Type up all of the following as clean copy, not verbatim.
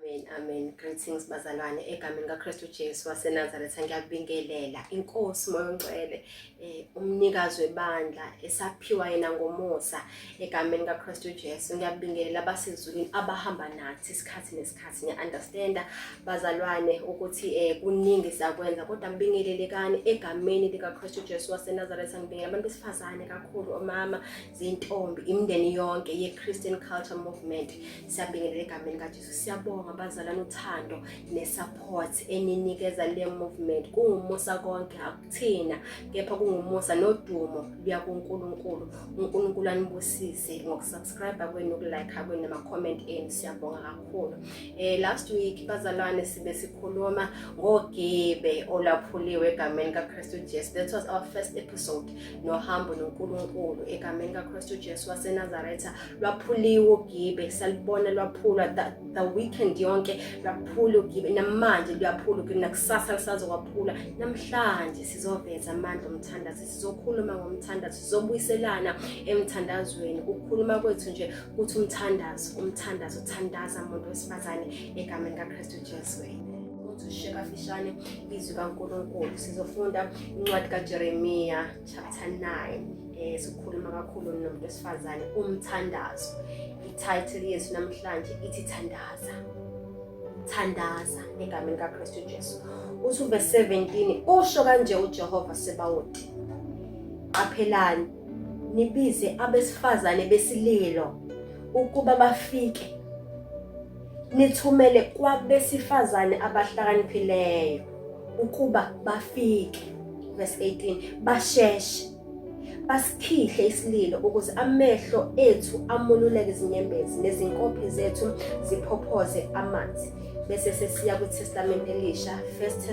Amen, amen. Greetings bazalwane egameni kaKristu Jesu waseNazaretha ngiyakubingelela. Inkosi Moya oNgcwele, umnikazi webandla esaphiwa yena ngomusa egameni kaKristu Jesu. Ngiyakubingelela abasezulwini abahamba nathi isikhathi nesikhathi. Ngiya-understanda bazalwane ukuthi kuningi siyakwenza kodwa ngibingelelekani egameni likaKristu Jesu waseNazaretha. Ngibingelela abantu besifazane kakhulu, omama, zintombi, imindeni yonke ye-Christian Culture Movement. Siyabingelela egameni kaJesu. Siyabonga bazalwane uthando ne-support eninikeza le movement. Kungumusa konke, akuthina kepha kungumusa nodumo luya kuNkulunkulu. UNkulunkulu anibusise ngokusubscribe kwenu, ukulike kwenu nama-comment enu. Siyabonga kakhulu. Last week bazalwane sibe sikhuluma ngogibe olwaphuliwe egameni kaKristu Jesu. That was our first episode nohambo noNkulunkulu egameni kaKristu Jesu waseNazaretha. Lwaphuliwe ugibe, salibona lwaphulwa the weekend yonke, lwaphula ugibe, namanje luyaphula ugibe, nakusasa lisazokwaphula. Namhlanje sizoveza amandla omthandazo, sizokhuluma ngomthandazo, sizobuyiselana emthandazweni. Ukukhuluma kwethu nje kuthi umthandazo, umthandazo, thandaza muntu wesifazane egameni kaKristu Jesu. Uthi ushiye kafishane izwi kaNkulunkulu. Sizofunda incwadi kaJeremiya chapter 9. Sikhuluma kakhulu nomuntu wesifazane, umthandazo. I-title yethu namhlanje ithi thandaza. Thandaza egameni kaKristu Jesu. Uthi uverse 17, usho kanje uJehova Sebawoti. Qaphelani, nibize abesifazane besililo ukuba bafike. Nithumele kwabesifazane abahlakaniphileyo ukuba bafike. Verse 18, basheshe basikhihle isililo ukuze amehlo ethu amululeke izinyembezi nezinkophe zethu ziphophoze amanzi. Bese sesiya kwiTestamente Elisha, First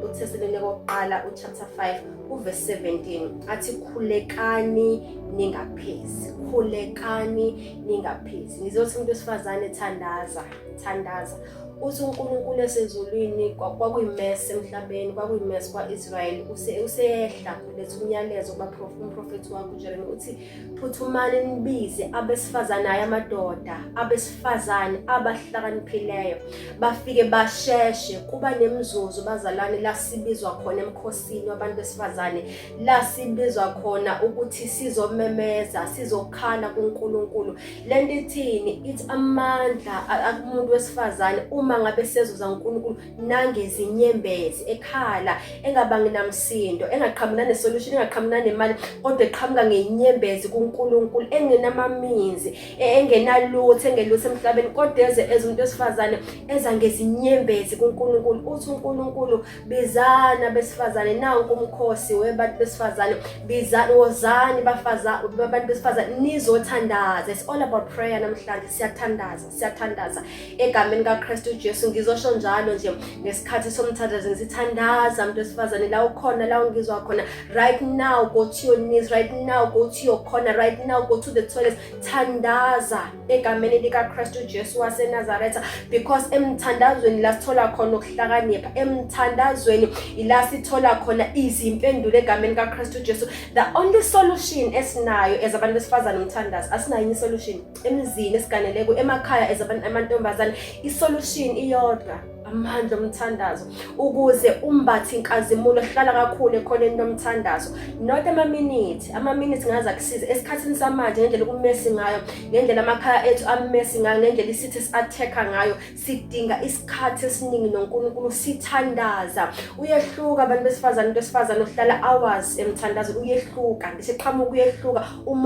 uTestamente kokuqala uchapter 5 uverse 17, athi khulekani ningaphezi, khulekani ningaphezi. Ngizothi umuntu wesifazane thandaza, thandaza. Uthi uNkulunkulu esezulwini, kwakuyimess emhlabeni, kwakuyimess kwa-Israyeli, useyehla uletha umyalezo kumprofethi wakhe uJeremiya, uthi phuthumani nibize abesifazane, hhayi amadoda, abesifazane abahlakaniphileyo bafike basheshe. Kuba nemizuzu bazalwane la sibizwa khona emkhosini wabantu besifazane, la sibizwa khona ukuthi sizomemeza, sizokhala kuNkulunkulu. Lento ithini? Ithi amandla akumuntu wesifazane uma ngabe sezuza uNkulunkulu nangezinyembezi, ekhala, engabangi namsindo, engaqhamuki nane-solution, engaqhamuki nanemali, kodwa eqhamuka ngenyembezi kuNkulunkulu, engenamaminzi, engenalutho, engelutho emhlabeni, kodwa eze eze umuntu wesifazane eza ngezinyembezi kuNkulunkulu. Uthi uNkulunkulu bizana abesifazane, nanku umkhosi webantu besifazane, bizani, wozani bafaza abantu besifazane nizothandaza. It's all about prayer namhlanje. Siyathandaza, siyathandaza egameni kaKristu Jesu. Ngizosho njalo nje ngesikhathi somthandazo, ngisithandaza umuntu wesifazane la ukhona, la ungizwa khona right now, go to your knees right now, go to your corner right now, go to the toilet, thandaza egameni likaKristu Jesu waseNazaretha, because emthandazweni la sithola khona ukuhlakanipha, emthandazweni ila sithola khona izimpendulo egameni kaKristu Jesu. The only solution esinayo as abantu besifazane umthandazo. Asinayo isolution emizini esiganeleko, emakhaya as abantu amantombazane. Isolution iyodwa, amandla omthandazo. Ukuze umbathe inkazimulo, hlala kakhulu ekhoneni lomthandazo, not amaminithi. Amaminithi ngaze akusize esikhathini samanje, ngendlela okumessy ngayo, ngendlela amakhaya ethu amessy ngayo, ngendlela isithi esi-attack-a ngayo. Sidinga isikhathi esiningi noNkulunkulu sithandaza. Uyehluka abantu besifazane, umuntu wesifazane ohlala hours emthandazweni uyehluka, ngisho eqhamuka uyehluka,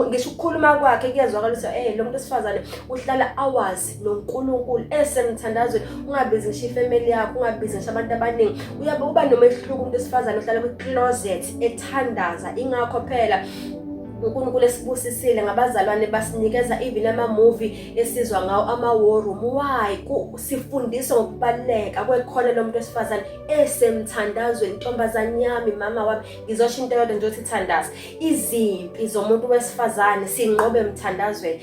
ngisho ukukhuluma kwakhe kuyezwakala ukuthi lo muntu wesifazane uhlala hours noNkulunkulu esemthandazweni. Ungabizi ngisho ifamily yakho, ungabizi ngisho abantu abaningi, uyabe uba nomehluko umuntu wesifazane ohlala kwi-closet ethandaza. Ingakho phela uNkulunkulu esibusisile ngabazalwane, basinikeza even ama-movie esizwa ngawo, ama-war room. Why? Sifundiswa ngokubaluleka kwekhono lomuntu wesifazane esemthandazweni. Ntombazane yami, mama wami, ngizosho into eyodwa nje, uthi thandaza. Izimpi zomuntu wesifazane sinqobe emthandazweni.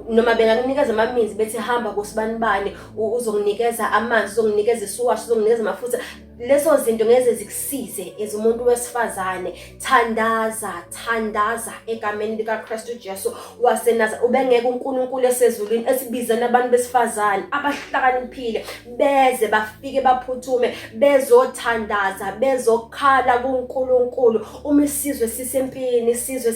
Noma bengakunikeza amaminzi bethi hamba kusibanibani, uzokunikeza amanzi, uzokunikeza isiwasho, uzokunikeza amafutha. Lezo zinto ngeze zikusize as umuntu wesifazane. Thandaza, thandaza egameni likaKristu Jesu waseNazaretha. Ubengeke uNkulunkulu esezulwini esibizela abantu besifazane abahlakaniphile beze bafike baphuthume bezothandaza, bezokhala kuNkulunkulu. Uma isizwe sisempini, isizwe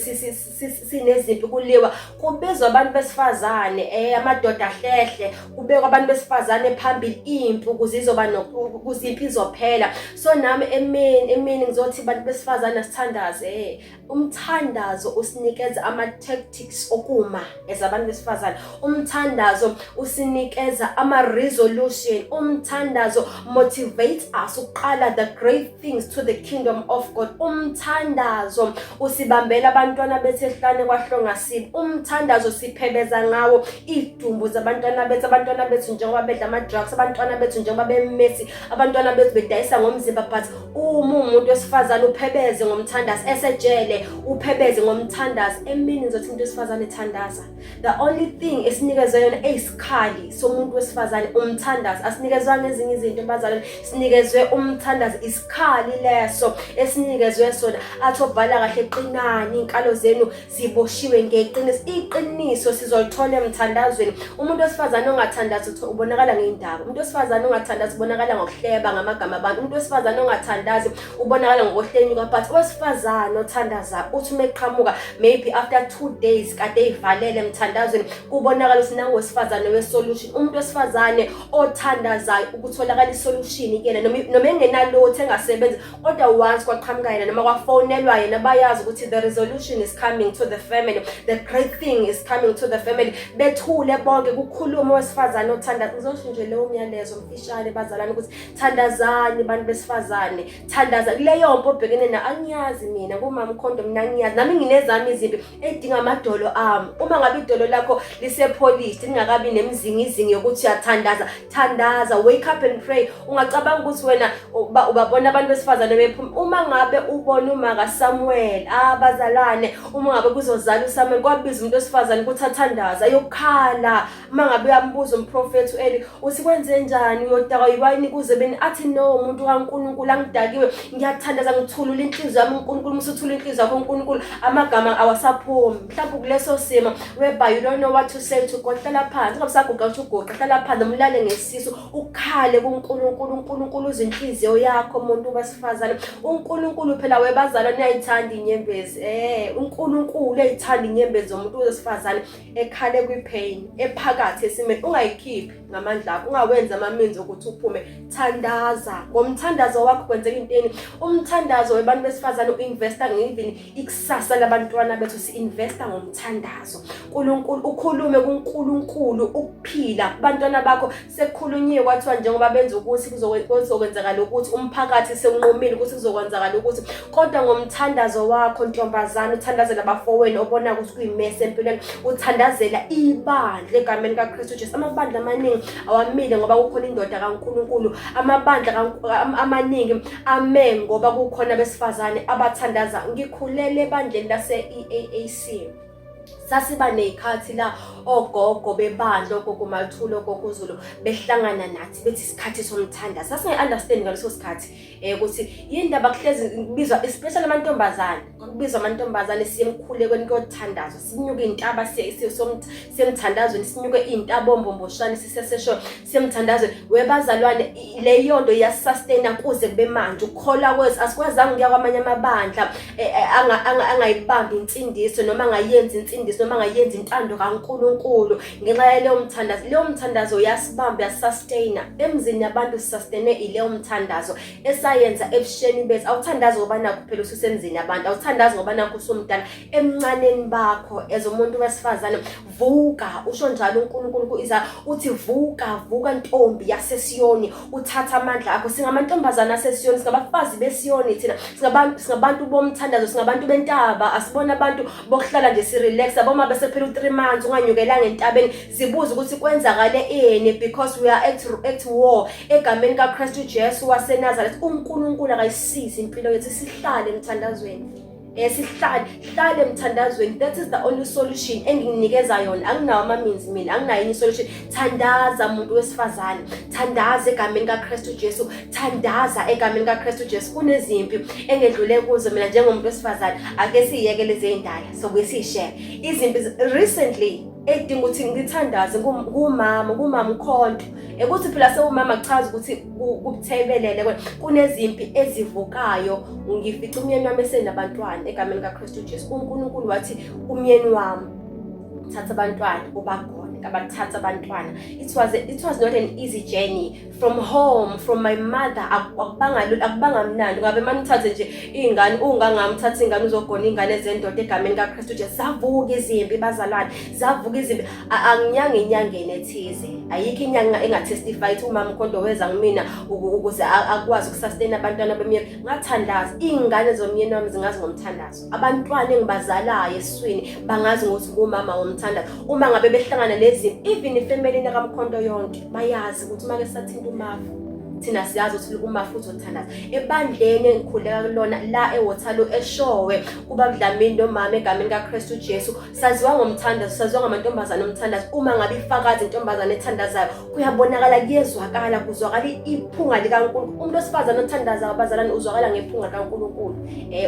sinezimpi kuliwa, kubizwa abantu besifazane, amadoda ahlehle, kubekwa abantu besifazane phambili impi ukuze izoba ukuze impi izophela. So nami emini ngizothi bantu besifazane asithandaze. Umthandazo usinikeza ama-tactics okuma as abantu besifazane. Umthandazo usinikeza ama-resolution. Umthandazo motivates us ukuqala the great things to the kingdom of God. Umthandazo usibambela abantwana bethu ehlane kwahlongasibi. Umthandazo siphebeza ngawo idumbu zabantwana bethu, abantwana bethu njengoba bedla ama-drugs, abantwana bethu njengoba bemesi, abantwana bethu bedayisa ngomzimba. But uma umuntu wesifazane uphebeze ngomthandazo esejele, uphebeze ngomthandazo. Emini ngizothi umuntu wesifazane thandaza. The only thing esinikezwe yona eyisikhali somuntu wesifazane umthandazo. Asinikezwanga ezinye izinto bazalwane, sinikezwe umthandazo, isikhali leso esinikezwe sona. Athi obhala kahle, qinani, inkalo zenu ziboshiwe ngeqiniso. Iqiniso sizolithola emthandazweni. Umuntu wesifazane ongathandazi ubonakala ngey'ndaba. Umuntu wesifazane ongathandazi ubonakala ngokuhleba ngamagama abantu. Umuntu wesifazane ongathandazi ubonakala ngokuhlenyuka. But owesifazane othandazayo uthi uma eqhamuka maybe after 2 days kade eyivalele emthandazweni, kubonakala ukuthi nangowesifazane we-solution. Umuntu wesifazane othandazayo ukutholakala i-solution kuyena, noma engenalutho, engasebenzi, kodwa once kwaqhamuka yena noma kwafonelwa yena, bayazi ukuthi the resolution is coming to the family, the great thing is coming to the family. Bethule bonke, kukhuluma owesifazane othandaza. Ngizosho nje leyo myalezo mfishane bazalwane ukuthi thandazani bantu besifazane, thandaza kuleyo mpo obhekene na. Angiyazi mina kumama uKhondo, mina ngiyazi nami nginezami izimpi edinga amadolo ami. Uma ngabe idolo lakho lisepolish, lingakabi nemizingizingi yokuthi uyathandaza, thandaza, wake up and pray. Ungacabanga ukuthi wena ubabona abantu besifazane bephuma. Uma ngabe ubona uma kaSamuel, abazalwane, uma ngabe kuzozala uSamuel, kwabiza umuntu wesifazane ukuthi athandaze, ayokhala. Uma ngabe uyambuza umprofethi u-Eli uthi kwenze njani, uyodakwa yiwayini kuze beni? Athi no, umuntu kaNkulunkulu, angidakiwe, ngiyathandaza, ngithulula inhliziyo yami uNkulunkulu. Uma usuthula inhliziyo yakho uNkulunkulu, amagama awasaphumi. Mhlawumbe kuleso simo whereby you don't know what to say to God, hlala phansi, ungabe usaguqa, uthi uguqa, hlala phansi, umlale ngesisu, ukhale kuNkulunkulu. uNkulunkulu uzwe inhliziyo yakho muntu wesifazane. uNkulunkulu phela webazalwane uyayithanda inyembezi. uNkulunkulu uyayithanda inyembezi zomuntu wesifazane ekhale kwi-pain, ephakathi esimeni. Ungayikhiphi ngamandla akho, ungawenzi ama-means okuthi uphume. Thandaza. Ngomthandazo wakho kwenzeka inteni? Umthandazo webantu besifazane u-investa even ikusasa labantwana bethu. Si-investa ngomthandazo. Nkulunkulu, ukhulume kuNkulunkulu ukuphila kubantwana bakho. Sekukhulunyiwe kwathiwa njengoba benza ukuthi kuzokwenzakala ukuthi, umphakathi sewunqumile ukuthi kuzokwenzakala ukuthi, kodwa ngomthandazo wakho ntombazane, uthandazela abafowenu obona ukuthi kuyimesi empilweni, uthandazela ibandla egameni kaKristu Jesu. Amabandla amaningi awamile ngoba kukhona indoda kaNkulunkulu. Amabandla amaningi ame ngoba kukhona abesifazane abathandaza. Ngikhulele ebandleni lase-EAAC. Sasiba ney'khathi la ogogo bebandla, ogogo Mathula, ogogo Zulu, behlangana nathi bethi isikhathi somthandazo. Sasingayi-understand ngaleso sikhathi ukuthi yini ndaba kuhlezi kubizwa especially amantombazane, kubizwa amantombazane siye emkhulekweni kuyothandazwa, sinyuke iy'ntaba siye emthandazweni, sinyuke iy'ntaba ombomboshane sisesesho siye emthandazweni. Webazalwane, leyo nto iyasustaina kuze kube manje ukukholwa kwethu. Asikwazanga ukuya kwamanye amabandla angayibambi insindiso noma angayenzi insindiso noma angayenzi intando kaNkulunkulu ngenxa yaleyo mthandazo. Leyo mthandazo yasibamba, yasustaina emzini yabantu. Sisustaine ileyo mthandazo esayenza ebusheni bethu. Awuthandazi ngoba nakho phela ususemzini yabantu, awuthandazi ngoba nakho usumdala. Emncaneni bakho as umuntu wesifazane, vuka. Usho njalo uNkulunkulu ku-Isaya, uthi vuka, vuka ntombi yaseSiyoni, uthatha amandla akho. Singamantombazana aseSiyoni, singabafazi beSiyoni thina, singabantu bomthandazo, singabantu bentaba. Asibona abantu bokuhlala nje si-relax aboma bese phela u-3 months unganyukelanga entabeni. Zibuza ukuthi kwenzakale ini, because we are at war egameni kaKristu Jesu waseNazaretha. uNkulunkulu akayisize impilo yethu, sihlale emthandazweni. Sihlale hlale emthandazweni. That is the only solution enginginikeza yona. Anginawo ama-means mina, anginayo enye solution. Thandaza muntu wesifazane, thandaza egameni kaKristu Jesu, thandaza egameni kaKristu Jesu. Kunezimpi engedlule kuzo mina njengomuntu wesifazane, ake siyeke lezi ey'ndala sobuye siyishere izimpi recently edinga ukuthi ngithandaze kumama, kumama uKhonto. Ekuthi phela sewumama kuchaza ukuthi kubuthebelele kunezimpi ezivukayo. Ngifica umyeni wami esenabantwana egameni kaKristu Jesu. UNkulunkulu wathi umyeni wami thatha abantwana ubagone, ngabathatha abantwana. It was not an easy journey from home, from my mother. Akubanga lula, akubanga mnandi. Ngabe manje uthathe nje iy'ngane, ungangami uthathe iy'ngane uzogona iy'ngane ezendoda egameni kaKristu Jesu. Zavuka izimpi bazalwane, zavuka izimpi. Anginyanga enyangeni ethize, ayikho inyanga engatestify ukuthi umama uKhonto weza kumina ukuze akwazi ukusustain abantwana bomyeni. Ngathandaza, iy'ngane zomyeni wami zingazi ngomthandazo, abantwana engibazalayo esiswini bangazi ngokuthi ngumama womthandazo. Uma ngabe behlangana nezimpi, even ifamily nakaMkhonto yonke bayazi ukuthi uma ke sathinta umafu, thina siyazi ukuthi umafu uzothandaza. Ebandleni engikhuleka kulona la eWaterloo, eShowe, kubabuDlamini nomama egameni kaKristu Jesu, saziwa ngomthandazo, saziwa ngamantombazane omthandazo. Uma ngabe ifakazi intombazane ethandazayo, kuyabonakala, kuyezwakala, kuzwakala iphunga likaNkulunkulu. Umuntu wesifazane othandazayo abazalwane uzwakala ngephunga likaNkulunkulu,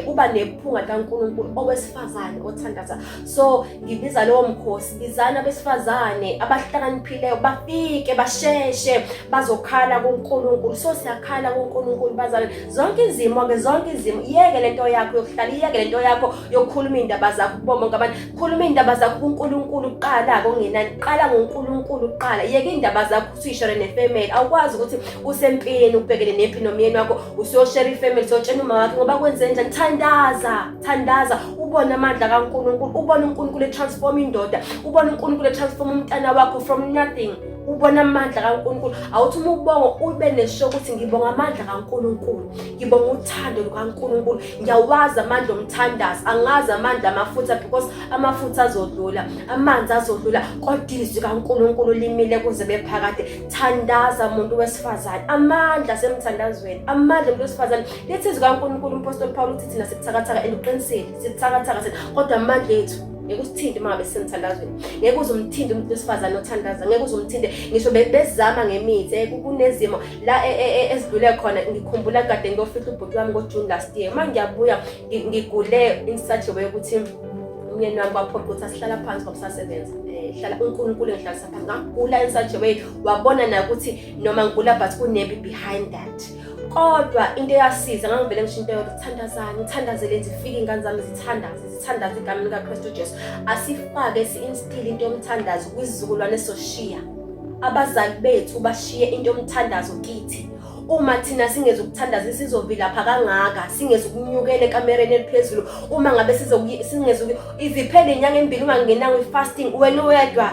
uba nephunga likaNkulunkulu owesifazane othandazayo. So ngibiza lowo mkhosi, bizana abesifazane abahlakaniphileyo bafike basheshe bazokhala kuNkulunkulu. So siyakhala kuNkulunkulu bazalwane, zonke izimo ke, zonke izimo. Iyeke lento yakho yokuhlala, iyeke lento yakho yokukhuluma iy'ndaba zakho kubo bonke abantu. Khuluma iy'ndaba zakho kuNkulunkulu kuqala, kongenani qala ngoNkulunkulu kuqala. Yeke iy'ndaba zakho usuyishere nefamily. Awukwazi ukuthi usempini, ubhekene nempi nomyeni wakho, usuyoshera ifamily, usuyotshena uma wakhe ngoba kwenze njani. Thandaza, thandaza, ubone amandla kaNkulunkulu, ubone uNkulunkulu etransform indoda, ubone uNkulunkulu etransform umntana wakho from nothing, ubone amandla kaNkulunkulu. Awuthi uma ubonga ube nesho ukuthi ngibonga amandla kaNkulunkulu, ngibonga uthando lukaNkulunkulu, ngiyawazi amandla omthandazo, angazi amandla amafutha, because amafutha azodlula, amanzi azodlula, kodwa izwi kaNkulunkulu limile kuze bephakade. Thandaza muntu wesifazane, amandla asemthandazweni, amandla umuntu wesifazane. Lithi izwi kaNkulunkulu, umpostoli Paul uthi thina sibuthakathaka, and uqinisile, sibuthakathaka thina, kodwa amandla ethu ngeke usithinte uma ngabe sisemthandazweni. Ngeke uze umthinte umuntu wesifazane othandaza, ngeke uze umthinte ngisho bezama ngemithi. Kunezimo la ezidlule khona. Ngikhumbula kade ngiyofihla ubhuti wami ngoJune last year. Uma ngiyabuya ngigule in such a way ukuthi umyeni wami kwaphoqa ukuthi asihlala phansi ngoba sasebenza, hlala uNkulunkulu engihlalisa phansi. Ngagula in such a way wabona naye ukuthi noma ngigula but kunempi behind that. Kodwa into eyasiza, ngangivele ngisho into eyodwa: thandazani, ngithandazele zifike iy'ngane zami, zithandaze, zithandaze egameni likaKristu Jesu. Asifake, si-instill into yomthandazo kwisizukulwane esoshiya. Abazali bethu bashiye into yomthandazo kithi. Uma thina singeze ukuthandaza, sizovilapha kangaka, singeze ukunyukela ekamereni eliphezulu. Uma ngabe singeze iziphele inyanga embili ungangenanga i-fasting, wena uwedwa,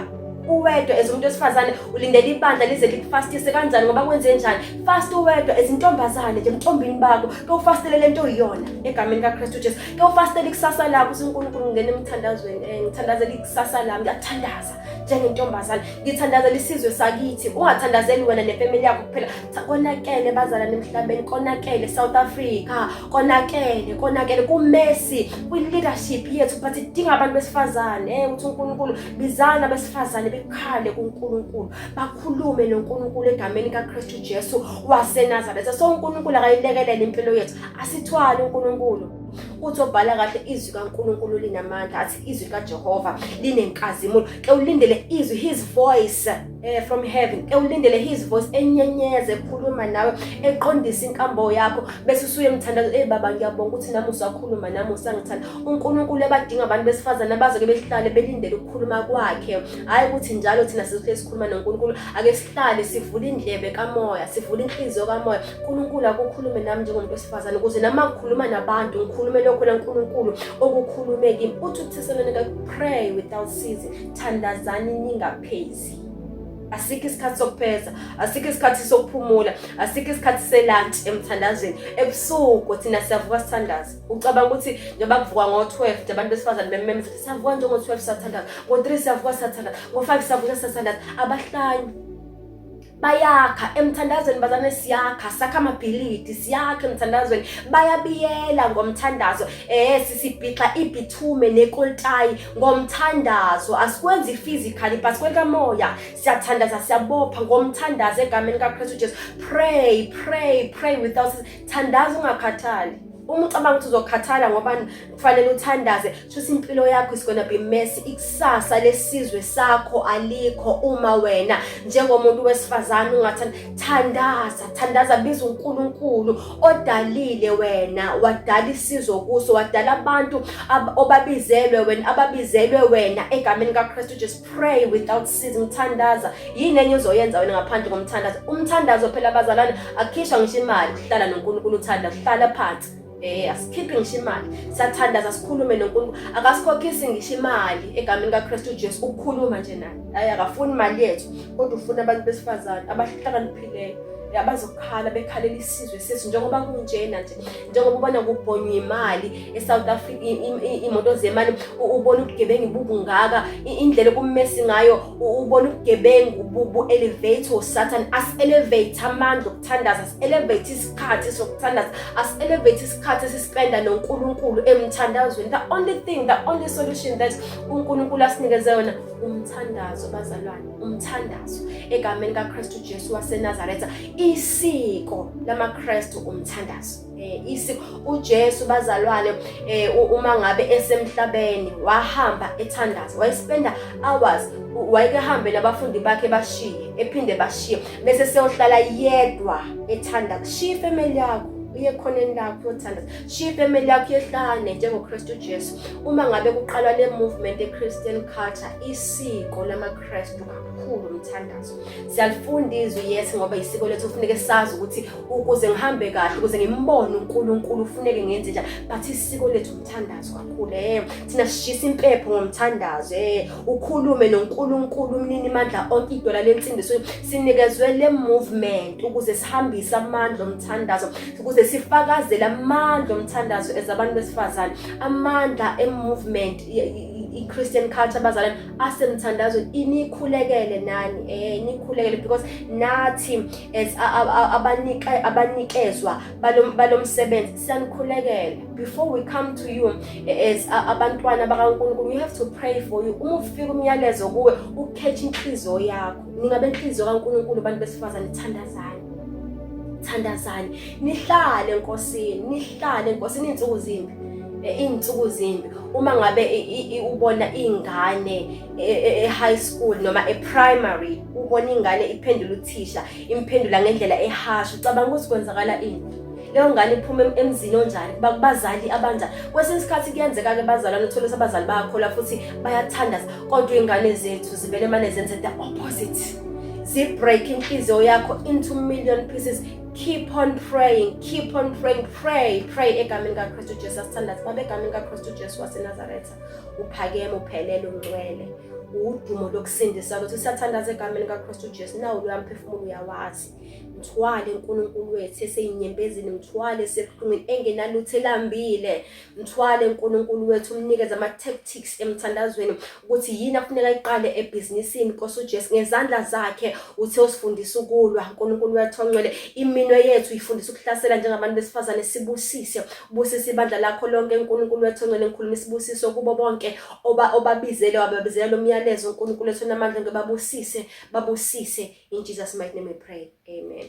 uwedwa as umuntu wesifazane, ulindele ibandla lize likufastise kanjani? Ngoba kwenze njani? Fast uwedwa as intombazane nje, emntombini bakho, ke ufastele lento oyiyona egameni kaKristu Jesu, ke ufastele ikusasa lakho. UNkulunkulu, ngena emthandazweni, ngithandazela ikusasa lami, ngiyathandaza njengentombazane, ngithandazela isizwe sakithi. Ungathandazeli wena nefamily yakho kuphela. Konakele bazalwane emhlabeni, konakele South Africa, konakele, konakele kumess kwi-leadership yethu, but idinga abantu besifazane, ukuthi uNkulunkulu bizana abesifazane bekhale kuNkulunkulu, bakhulume noNkulunkulu egameni kaKristu Jesu waseNazaretha. So uNkulunkulu akayilekelele impilo yethu, asithwale uNkulunkulu. Uthi obhala kahle, izwi kaNkulunkulu linamandla, athi izwi kaJehova linenkazimulo. Ke ulindele izwi, his voice from heaven, ke ulindele his voice enyenyeze, ekhuluma nawe, eqondisa inkambo yakho, bese usuye emthandazo. Baba, ngiyabonga ukuthi nami usakhuluma nami, usangithanda. uNkulunkulu ebadinga abantu besifazane abazoke behlale belindele ukukhuluma kwakhe, hhayi ukuthi njalo thina sizohlezi sikhuluma noNkulunkulu. Ake sihlale sivule indlebe kamoya, sivule inhliziyo kamoya. uNkulunkulu akukhulume nami njengomuntu wesifazane, ukuze noma ngikhuluma nabantu ngikhulume lokho naNkulunkulu okukhulume kimi. Uthi uThesalonika, pray without ceasing, thandazani ningaphezi. Asikho isikhathi sokupheza, asikho isikhathi sokuphumula, asikho isikhathi selunch emthandazweni. Ebusuku thina siyavuka sithandaze. Ucabanga ukuthi njengoba kuvuka ngo-12 nje abantu besifazane bememeza ukuthi siyavuka njengo-12 siyathandaza, ngo-3 siyavuka siyathandaza, ngo-5 siyavuka siyathandaza, abahlanye. Bayakha emthandazweni bazane, siyakha, sakha amabhilidi, siyakha emthandazweni. Bayabiyela ngomthandazo. Sisibhixa ibhithume nekoltayi ngomthandazo. Asikwenzi physically, but kwelikamoya siyathandaza, siyabopha ngomthandazo egameni kaKristu Jesu. Pray, pray, pray without, thandaza ungakhathali. Uma ucabanga ukuthi uzokhathala ngoba kufanele uthandaze, shuthi impilo yakho is gonna be messy. Ikusasa lesizwe sakho alikho uma wena njengomuntu wesifazane ungathanda. Thandaza, thandaza, biza uNkulunkulu odalile wena, wadala isizwe kuso, wadala abantu obabizelwe wena, ababizelwe wena egameni kaKristu. Just pray without ceasing, thandaza. Yini enye uzoyenza wena ngaphandle komthandazo? Umthandazo phela bazalwane akukhishwa ngisho imali, kuhlala noNkulunkulu uthanda, kuhlala phansi. Asikhiphi ngisho imali, siyathandaza, sikhulume noNkulunkulu. Akasikhokhisi ngisho imali egameni kaKristu Jesu, ukukhuluma nje naye. Hayi, akafuni imali yethu, kodwa ufuna abantu besifazane abahlakaniphileyo abazokhala, bekhalela isizwe sethu njengoba kunjena nje, njengoba ubona kubhonywa imali eSouth Africa, imoto zemali, ubona ubugebengu bubungaka, indlela oku-messy ngayo, ubona ubugebengu bu-elevate uSatan. As-elevate amandla okuthandaza, as-elevate isikhathi sokuthandaza, as-elevate isikhathi esispenda noNkulunkulu emthandazweni. The only thing, the only solution that uNkulunkulu asinikeze yona, umthandazo bazalwane, umthandazo egameni kaKristu Jesu waseNazaretha. Isiko lamaKristu umthandazo. Isiko uJesu bazalwane, uma ngabe esemhlabeni wahamba ethandaza, wayespenda hours, wayeke hambe nabafundi bakhe, bashiye, ephinde bashiye, bese seyohlala yedwa ethandaza. Shiya ifamily yakho, uye ekhoneni lakho uyothandaza. Shiya ifamily yakho, uyehlane njengoKristu Jesu. Uma ngabe kuqalwa le movement e-Christian culture, isiko lamaKristu kakhulu umthandazo. Siyalifunda izwi, yes, ngoba isiko lethu, kufuneke sazi ukuthi ukuze ngihambe kahle, ukuze ngimbone uNkulunkulu, ufuneke ngenze njani, but isiko lethu umthandazo kakhulu. Thina sishisa impepho ngomthandazo. Ukhulume noNkulunkulu umnini mandla onke, idwala lensindiso. Sinikezwe le movement ukuze sihambise amandla omthandazo, ukuze sifakazele amandla omthandazo as abantu besifazane. Amandla e-movement i-Christian culture bazalwane asemthandazweni. Inikhulekele nani, nikhulekele, because nathi as abanika abanikezwa balomsebenzi siyanikhulekela. Before we come to you as abantwana bakaNkulunkulu, we have to pray for you. Uma ufika umyalezo kuwe, ukhethe inhliziyo yakho, ningabe inhliziyo kaNkulunkulu. Abantu besifazane, thandazani, thandazani, nihlale enkosini, nihlale enkosini. Iy'nsuku zimbi, iy'nsuku zimbi. Uma ngabe ubona ingane e-high school noma e-primary, ubona ingane iphendula uthisha, imphendula ngendlela e-harsh, ucabanga ukuthi kwenzakala ini? Leyo ngane iphuma emzini onjani, kubazali abanjani? Kwesinye isikhathi kuyenzeka-ke bazalwane, uthole ukuthi abazali bayakholwa futhi bayathandaza, kodwa iy'ngane zethu zivele mane zenze the opposite, zi-break inhliziyo yakho into million pieces. Keep on praying, keep on praying, pray, pray egameni kaKristu Jesu. Asithandaze. Baba, egameni kaKristu Jesu waseNazaretha, uphakeme, uphelele, ungcwele, udumo lokusindisa kwethu. Siyathandaza egameni kaKristu Jesu, nawo loya mphefumulo uyawazi. Mthwale uNkulunkulu wethu eseyinyembezini, mthwale esebuhlungwini, engenalutho, elambile. Mthwale uNkulunkulu wethu, umnikeze ama-tactics emthandazweni ukuthi yini afuneka iqale ebhizinisini, Nkosi uJesu, ngezandla zakhe. Uthe usifundisa ukulwa, uNkulunkulu wethu ongcwele, iminwe yethu ifundisa ukuhlasela njengabantu besifazane. Sibusise, ubusise ibandla lakho lonke, uNkulunkulu wethu ongcwele. Ngikhuluma isibusiso kubo bonke obabizele, wababizela lo myalezo, uNkulunkulu wethu onamandla, ngebabusise, babusise. In Jesus' mighty name we pray, amen.